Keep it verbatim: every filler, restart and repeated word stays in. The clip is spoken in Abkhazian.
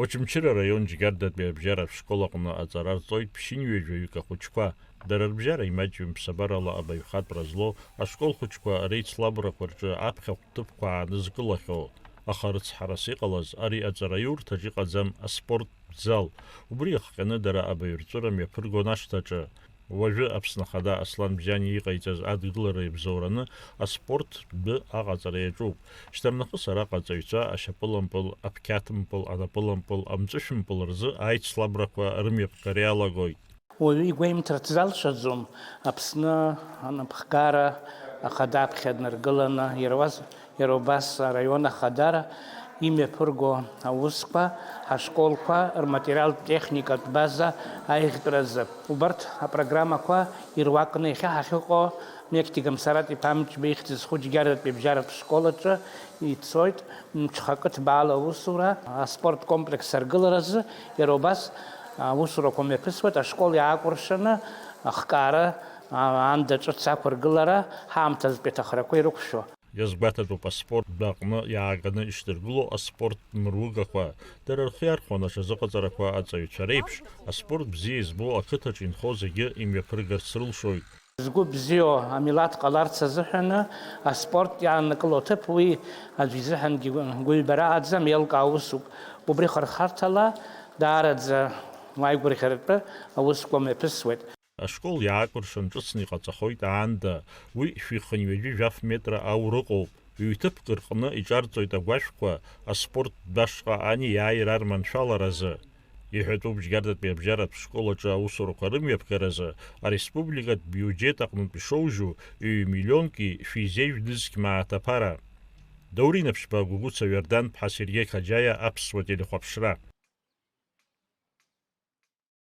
Очамчыра араион Џьгьардатәи абжьаратә школ аҟны аҵара рҵоит ԥшьынҩажәаҩык ахәыҷқәа. Дара рыбжьара имаҷҩым ԥсабарала абаҩхатәра злоу ашкол хәыҷқәа реицлабрақәа рҿы аԥхьахә ҭыԥқәа аанызкылахьоу. Аха рыцҳарас иҟалаз ари аҵараиурҭаҿ иҟаӡам аспорттә зал. Убри иахҟьаны дара абаҩрҵәыра мҩаԥыргон ашҭаҿы. Уажәы Аԥсны Ахада Аслан Бзиани иҟаиҵаз адгылара иабзоураны аспорттә тәы аҟаҵара иаҿуп. Шьҭарнахыс араҟа аҵаҩцәа ашьапылампыл, аԥқьаҭмпыл, анапылампыл, амҵәышәмпыл рзы аицлабрақәа рымҩаԥгара иалагоит. Уаҩы игәеимҭарц залшаӡом Аԥсны анапхгара ахада аԥхьа днаргыланы, иара уаз-, иара убас араион ахадара имҩаԥырго аусқәа, ҳашколқәа рматериалтә техникатә база аиӷьтәразы. Убарҭ апрограммақәа ируакны иахьа ҳахьыҟоу Меқьҭи Гамсараҭ-иԥа Амҷба ихьӡ зху Џьгьардатәи абжьаратә школ аҿы ицоит мҽхакы ҭбаала аусура, аспорт комплекс аргыларазы, иара убас аусурақәа мҩаԥысуеит ашкол иаакәыршаны ахкаара, а, аанда ҿыц ақәыргылара ҳаамҭазтәи аҭахрақәа ирықәшәо. Иазгәаҭатәуп аспорт дәаҟны иааганы ишдыргыло аспорт мыругақәа. Дара рхы иархәаны аҽазыҟаҵарақәа аҵаҩцәа реиԥш, аспорт бзиа избо ақыҭаҿ инхо зегьы имҩаԥыргарц рылшоит. Згәы бзиоу амилаҭ ҟаларц азыҳәаны аспорт иааннакыло аҭыԥ уи аӡә изыҳәангьы гәыҩбара аӡам, еилкаау усуп. Убри хырхарҭала даараӡа уааигәырӷьаратәы аусқәа мҩаԥысуеит. Ашкол иаакәыршан ҿыцны иҟаҵахоит аанда, уи шәи хынҩажәи жәаф метра аура ыҟоуп. Ҩ-ҭыԥк рҟны иҿарҵоит агәашәқәа аспорт дәашҟа ани иааира рманшәаларазы. Иҳәатәуп Џьгьардатәи абжьаратә школ аҿы аусурақәа рымҩаԥгаразы ареспубликатә биуџьет аҟнытә ишоужьу ҩ-миллионки шәи зеижә нызқь мааҭ аԥара. Даур Инаԥшьба, Гәыгәыца Иордан-ԥҳа, Сергеи Қаџьаиа, Аԥсуа телехәаԥшра.